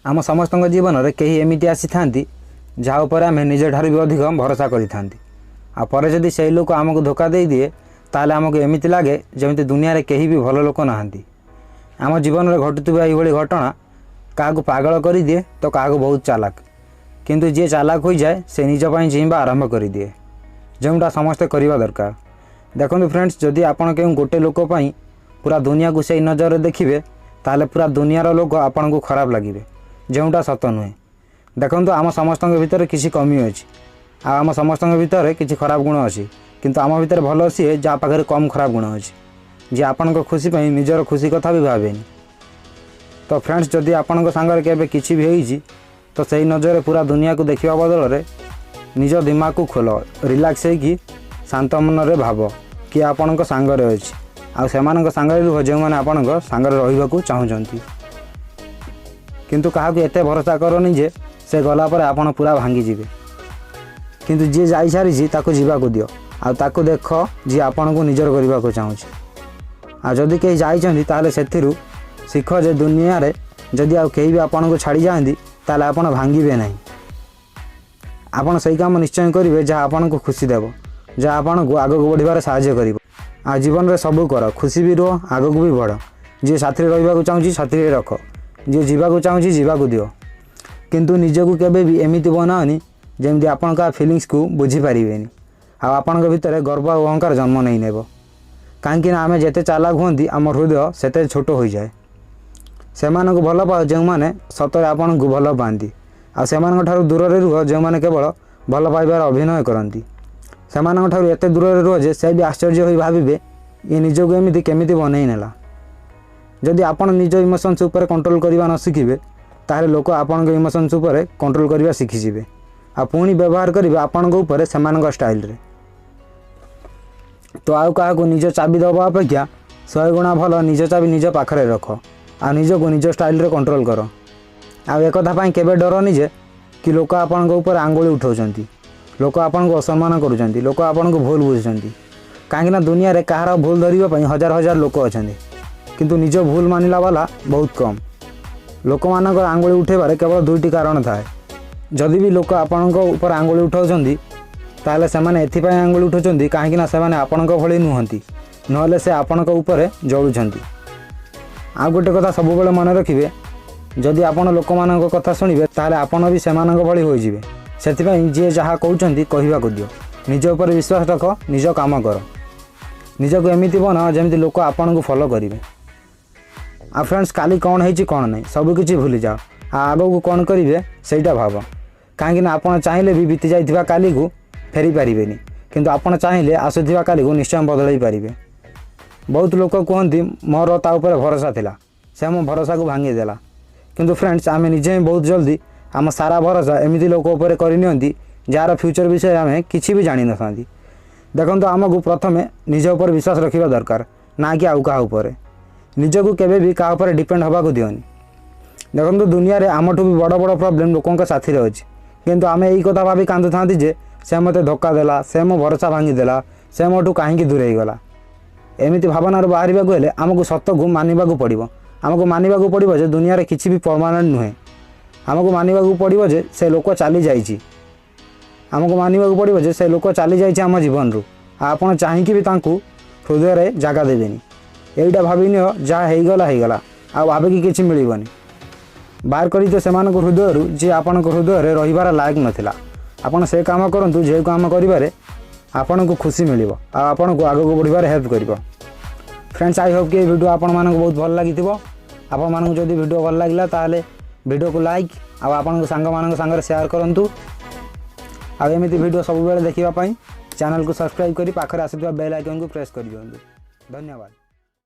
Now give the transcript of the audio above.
ଆମ ସମସ୍ତଙ୍କ ଜୀବନରେ କେହି ଏମିତି ଆସିଥାନ୍ତି, ଯାହା ଉପରେ ଆମେ ନିଜଠାରୁ ବି ଅଧିକ ଭରସା କରିଥାନ୍ତି। ଆଉ ପରେ ଯଦି ସେଇ ଲୋକ ଆମକୁ ଧୋକା ଦେଇଦିଏ, ତାହେଲେ ଆମକୁ ଏମିତି ଲାଗେ ଯେମିତି ଦୁନିଆରେ କେହି ବି ଭଲ ଲୋକ ନାହାନ୍ତି। ଆମ ଜୀବନରେ ଘଟୁଥିବା ଏହିଭଳି ଘଟଣା କାହାକୁ ପାଗଳ କରିଦିଏ ତ କାହାକୁ ବହୁତ ଚାଲାକ। କିନ୍ତୁ ଯିଏ ଚାଲାକ ହୋଇଯାଏ, ସେ ନିଜ ପାଇଁ ଜିଇଁବା ଆରମ୍ଭ କରିଦିଏ, ଯେଉଁଟା ସମସ୍ତେ କରିବା ଦରକାର। ଦେଖନ୍ତୁ ଫ୍ରେଣ୍ଡସ୍, ଯଦି ଆପଣ କେଉଁ ଗୋଟେ ଲୋକ ପାଇଁ ପୁରା ଦୁନିଆକୁ ସେଇ ନଜରରେ ଦେଖିବେ, ତାହେଲେ ପୁରା ଦୁନିଆର ଲୋକ ଆପଣଙ୍କୁ ଖରାପ ଲାଗିବେ, ଯେଉଁଟା ସତ ନୁହେଁ। ଦେଖନ୍ତୁ, ଆମ ସମସ୍ତଙ୍କ ଭିତରେ କିଛି କମି ଅଛି ଆଉ ଆମ ସମସ୍ତଙ୍କ ଭିତରେ କିଛି ଖରାପ ଗୁଣ ଅଛି। କିନ୍ତୁ ଆମ ଭିତରେ ଭଲ ସିଏ ଯାହା ପାଖରେ କମ୍ ଖରାପ ଗୁଣ ଅଛି, ଯିଏ ଆପଣଙ୍କ ଖୁସି ପାଇଁ ନିଜର ଖୁସି କଥା ବି ଭାବେନି। ତ ଫ୍ରେଣ୍ଡସ୍, ଯଦି ଆପଣଙ୍କ ସାଙ୍ଗରେ କେବେ କିଛି ବି ହେଇଛି, ତ ସେଇ ନଜରରେ ପୁରା ଦୁନିଆକୁ ଦେଖିବା ବଦଳରେ ନିଜ ଦିମାଗକୁ ଖୋଲ, ରିଲାକ୍ସ ହେଇକି ଶାନ୍ତ ମନରେ ଭାବ କିଏ ଆପଣଙ୍କ ସାଙ୍ଗରେ ଅଛି ଆଉ ସେମାନଙ୍କ ସାଙ୍ଗରେ ରୁହ ଯେଉଁମାନେ ଆପଣଙ୍କ ସାଙ୍ଗରେ ରହିବାକୁ ଚାହୁଁଛନ୍ତି। କିନ୍ତୁ କାହାକୁ ଏତେ ଭରସା କରନି ଯେ ସେ ଗଲା ପରେ ଆପଣ ପୁରା ଭାଙ୍ଗିଯିବେ। କିନ୍ତୁ ଯିଏ ଯାଇସାରିଛି, ତାକୁ ଯିବାକୁ ଦିଅ ଆଉ ତାକୁ ଦେଖ ଯିଏ ଆପଣଙ୍କୁ ନିଜର କରିବାକୁ ଚାହୁଁଛି। ଆଉ ଯଦି କେହି ଯାଇଛନ୍ତି, ତାହେଲେ ସେଥିରୁ ଶିଖ ଯେ ଦୁନିଆରେ ଯଦି ଆଉ କେହି ବି ଆପଣଙ୍କୁ ଛାଡ଼ି ଯାଆନ୍ତି, ତାହେଲେ ଆପଣ ଭାଙ୍ଗିବେ ନାହିଁ। ଆପଣ ସେଇ କାମ ନିଶ୍ଚୟ କରିବେ ଯାହା ଆପଣଙ୍କୁ ଖୁସି ଦେବ, ଯାହା ଆପଣଙ୍କୁ ଆଗକୁ ବଢ଼ିବାରେ ସାହାଯ୍ୟ କରିବ। ଆଉ ଜୀବନରେ ସବୁ କର, ଖୁସି ବି ରୁହ, ଆଗକୁ ବି ବଢ଼। ଯିଏ ସାଥିରେ ରହିବାକୁ ଚାହୁଁଛି, ସାଥିରେ ରଖ। ଯିଏ ଯିବାକୁ ଚାହୁଁଛି, ଯିବାକୁ ଦିଅ। କିନ୍ତୁ ନିଜକୁ କେବେ ବି ଏମିତି ବନାଅନି ଯେମିତି ଆପଣ କାହା ଫିଲିଙ୍ଗସକୁ ବୁଝିପାରିବେନି ଆଉ ଆପଣଙ୍କ ଭିତରେ ଗର୍ବ ଆଉ ଅହଙ୍କାର ଜନ୍ମ ନେଇନେବ। କାହିଁକି ନା ଆମେ ଯେତେ ଚାଲାକ ହୁଅନ୍ତି, ଆମ ହୃଦୟ ସେତେ ଛୋଟ ହୋଇଯାଏ। ସେମାନଙ୍କୁ ଭଲ ପାଅ ଯେଉଁମାନେ ସତରେ ଆପଣଙ୍କୁ ଭଲ ପାଆନ୍ତି ଆଉ ସେମାନଙ୍କ ଠାରୁ ଦୂରରେ ରୁହ ଯେଉଁମାନେ କେବଳ ଭଲ ପାଇବାର ଅଭିନୟ କରନ୍ତି। ସେମାନଙ୍କ ଠାରୁ ଏତେ ଦୂରରେ ରୁହ ଯେ ସେ ବି ଆଶ୍ଚର୍ଯ୍ୟ ହୋଇ ଭାବିବେ, ଇଏ ନିଜକୁ ଏମିତି କେମିତି ବନେଇ ନେଲା। ଯଦି ଆପଣ ନିଜ ଇମୋସନ୍ସ ଉପରେ କଣ୍ଟ୍ରୋଲ କରିବା ନ ଶିଖିବେ, ତାହେଲେ ଲୋକ ଆପଣଙ୍କ ଇମୋସନ୍ସ ଉପରେ କଣ୍ଟ୍ରୋଲ କରିବା ଶିଖିଯିବେ ଆଉ ପୁଣି ବ୍ୟବହାର କରିବେ ଆପଣଙ୍କ ଉପରେ ସେମାନଙ୍କ ଷ୍ଟାଇଲରେ। ତ ଆଉ କାହାକୁ ନିଜ ଚାବି ଦେବା ଅପେକ୍ଷା 100 ଗୁଣା ଭଲ ନିଜ ଚାବି ନିଜ ପାଖରେ ରଖ ଆଉ ନିଜକୁ ନିଜ ଷ୍ଟାଇଲରେ କଣ୍ଟ୍ରୋଲ କର। ଆଉ ଏକଥା ପାଇଁ କେବେ ଡରନି ଯେ କି ଲୋକ ଆପଣଙ୍କ ଉପରେ ଆଙ୍ଗୁଳି ଉଠାଉଛନ୍ତି, ଲୋକ ଆପଣଙ୍କୁ ଅସମ୍ମାନ କରୁଛନ୍ତି, ଲୋକ ଆପଣଙ୍କୁ ଭୁଲ ବୁଝୁଛନ୍ତି। କାହିଁକିନା ଦୁନିଆରେ କାହାର ଭୁଲ ଧରିବା ପାଇଁ ହଜାର ହଜାର ଲୋକ ଅଛନ୍ତି, କିନ୍ତୁ ନିଜ ଭୁଲ ମାନିଲା ବାଲା ବହୁତ କମ୍। ଲୋକମାନଙ୍କର ଆଙ୍ଗୁଳି ଉଠାଇବାରେ କେବଳ ଦୁଇଟି କାରଣ ଥାଏ। ଯଦି ବି ଲୋକ ଆପଣଙ୍କ ଉପରେ ଆଙ୍ଗୁଳି ଉଠାଉଛନ୍ତି, ତାହେଲେ ସେମାନେ ଏଥିପାଇଁ ଆଙ୍ଗୁଳି ଉଠାଉଛନ୍ତି କାହିଁକିନା ସେମାନେ ଆପଣଙ୍କ ଭଳି ନୁହନ୍ତି, ନହେଲେ ସେ ଆପଣଙ୍କ ଉପରେ ଜଳୁଛନ୍ତି। ଆଉ ଗୋଟେ କଥା ସବୁବେଳେ ମନେ ରଖିବେ, ଯଦି ଆପଣ ଲୋକମାନଙ୍କ କଥା ଶୁଣିବେ, ତାହେଲେ ଆପଣ ବି ସେମାନଙ୍କ ଭଳି ହୋଇଯିବେ। ସେଥିପାଇଁ ଯିଏ ଯାହା କହୁଛନ୍ତି କହିବାକୁ ଦିଅ। ନିଜ ଉପରେ ବିଶ୍ୱାସ ରଖ, ନିଜ କାମ କର, ନିଜକୁ ଏମିତି ବନାଅ ଯେମିତି ଲୋକ ଆପଣଙ୍କୁ ଫଲୋ କରିବେ। ଆଉ ଫ୍ରେଣ୍ଡସ୍, କାଲି କ'ଣ ହେଇଛି କ'ଣ ନାହିଁ, ସବୁକିଛି ଭୁଲିଯାଅ ଆଉ ଆଗକୁ କ'ଣ କରିବେ ସେଇଟା ଭାବ। କାହିଁକିନା ଆପଣ ଚାହିଁଲେ ବି ବିତି ଯାଇଥିବା କାଲିକୁ ଫେରି ପାରିବେନି, କିନ୍ତୁ ଆପଣ ଚାହିଁଲେ ଆସୁଥିବା କାଲିକୁ ନିଶ୍ଚୟ ବଦଳାଇ ପାରିବେ। ବହୁତ ଲୋକ କୁହନ୍ତି, ମୋର ତା ଉପରେ ଭରସା ଥିଲା, ସେ ମୋ ଭରସାକୁ ଭାଙ୍ଗିଦେଲା। କିନ୍ତୁ ଫ୍ରେଣ୍ଡସ୍, ଆମେ ନିଜେ ହିଁ ବହୁତ ଜଲ୍ଦି ଆମ ସାରା ଭରସା ଏମିତି ଲୋକ ଉପରେ କରିନିଅନ୍ତି ଯାହାର ଫ୍ୟୁଚର୍ ବିଷୟରେ ଆମେ କିଛି ବି ଜାଣିନଥାନ୍ତି। ଦେଖନ୍ତୁ, ଆମକୁ ପ୍ରଥମେ ନିଜ ଉପରେ ବିଶ୍ୱାସ ରଖିବା ଦରକାର, ନା କି ଆଉ କାହା ଉପରେ। ନିଜକୁ କେବେ ବି କାହା ଉପରେ ଡିପେଣ୍ଡ ହେବାକୁ ଦିଅନି। ଦେଖନ୍ତୁ, ଦୁନିଆରେ ଆମଠୁ ବି ବଡ଼ ବଡ଼ ପ୍ରୋବ୍ଲେମ୍ ଲୋକଙ୍କ ସାଥିରେ ଅଛି, କିନ୍ତୁ ଆମେ ଏଇ କଥା ଭାବି କାନ୍ଦୁଥାନ୍ତି ଯେ ସେ ମୋତେ ଧୋକା ଦେଲା, ସେ ମୋ ଭରସା ଭାଙ୍ଗିଦେଲା, ସେ ମୋଠୁ କାହିଁକି ଦୂରେଇ ଗଲା। ଏମିତି ଭାବନାରୁ ବାହାରିବାକୁ ହେଲେ ଆମକୁ ସତକୁ ମାନିବାକୁ ପଡ଼ିବ। ଆମକୁ ମାନିବାକୁ ପଡ଼ିବ ଯେ ଦୁନିଆରେ କିଛି ବି ପରମାନେଣ୍ଟ ନୁହେଁ। ଆମକୁ ମାନିବାକୁ ପଡ଼ିବ ଯେ ସେ ଲୋକ ଚାଲି ଯାଇଛି। ଆମକୁ ମାନିବାକୁ ପଡ଼ିବ ଯେ ସେ ଲୋକ ଚାଲି ଯାଇଛି ଆମ ଜୀବନରୁ ଆଉ ଆପଣ ଚାହିଁକି ବି ତାଙ୍କୁ ହୃଦୟରେ ଜାଗା ଦେବେନି। ଏଇଟା ଭାବିନିଅ, ଯାହା ହେଇଗଲା ହେଇଗଲା, ଆଉ ଭାବିକି କିଛି ମିଳିବନି। ବାହାର କରିଦିଅ ସେମାନଙ୍କ ହୃଦୟରୁ ଯିଏ ଆପଣଙ୍କ ହୃଦୟରେ ରହିବାର ଲାୟକ ନଥିଲା। ଆପଣ ସେ କାମ କରନ୍ତୁ ଯେଉଁ କାମ କରିବାରେ ଆପଣଙ୍କୁ ଖୁସି ମିଳିବ ଆଉ ଆପଣଙ୍କୁ ଆଗକୁ ବଢ଼ିବାରେ ହେଲ୍ପ କରିବ। ଫ୍ରେଣ୍ଡସ୍, I Hope କି ଏହି ଭିଡ଼ିଓ ଆପଣମାନଙ୍କୁ ବହୁତ ଭଲ ଲାଗିଥିବ। ଆପଣମାନଙ୍କୁ ଯଦି ଭିଡ଼ିଓ ଭଲ ଲାଗିଲା, ତାହେଲେ ଭିଡ଼ିଓକୁ ଲାଇକ୍ ଆଉ ଆପଣଙ୍କ ସାଙ୍ଗମାନଙ୍କ ସାଙ୍ଗରେ ସେୟାର କରନ୍ତୁ। ଆଉ ଏମିତି ଭିଡ଼ିଓ ସବୁବେଳେ ଦେଖିବା ପାଇଁ ଚ୍ୟାନେଲକୁ ସବସ୍କ୍ରାଇବ୍ କରି ପାଖରେ ଆସୁଥିବା ବେଲ୍ ଆଇକନ୍କୁ ପ୍ରେସ୍ କରିଦିଅନ୍ତୁ। ଧନ୍ୟବାଦ।